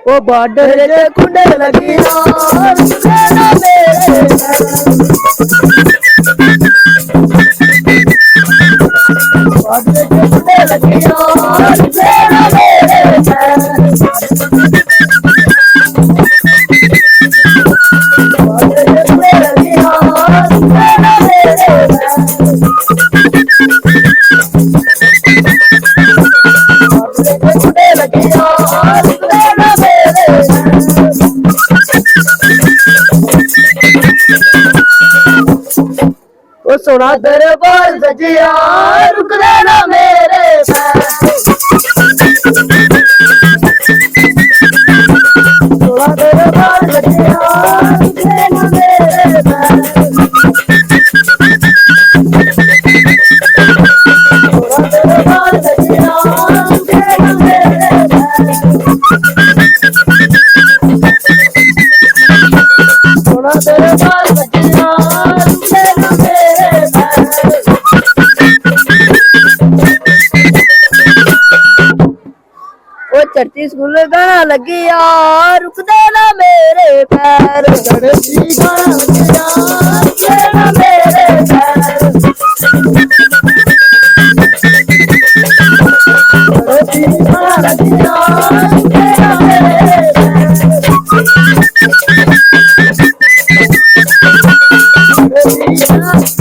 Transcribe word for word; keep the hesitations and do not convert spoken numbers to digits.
ओ border जे खुंडे लगी यार, तेरा मेरे बॉर्डर जे खुंडे लगी यार, तेरा मेरे ओ सोना दरबार सजिया, रुक लेना मेरे पैर। सोना दरबार सजिया, रुक लेना मेरे पैर। सोना दरबार सजिया, रुक लेना मेरे पैर। सोना दरबार सजिया, रुक लेना मेरे पैर। ओ चढ़ती स्कूल गाना लगी यार, रुक लेना मेरे पैर। चढ़ती गाना लगी यार, रुक लेना मेरे पैर। चढ़ती गाना लगी यार, रुक लेना मेरे पैर।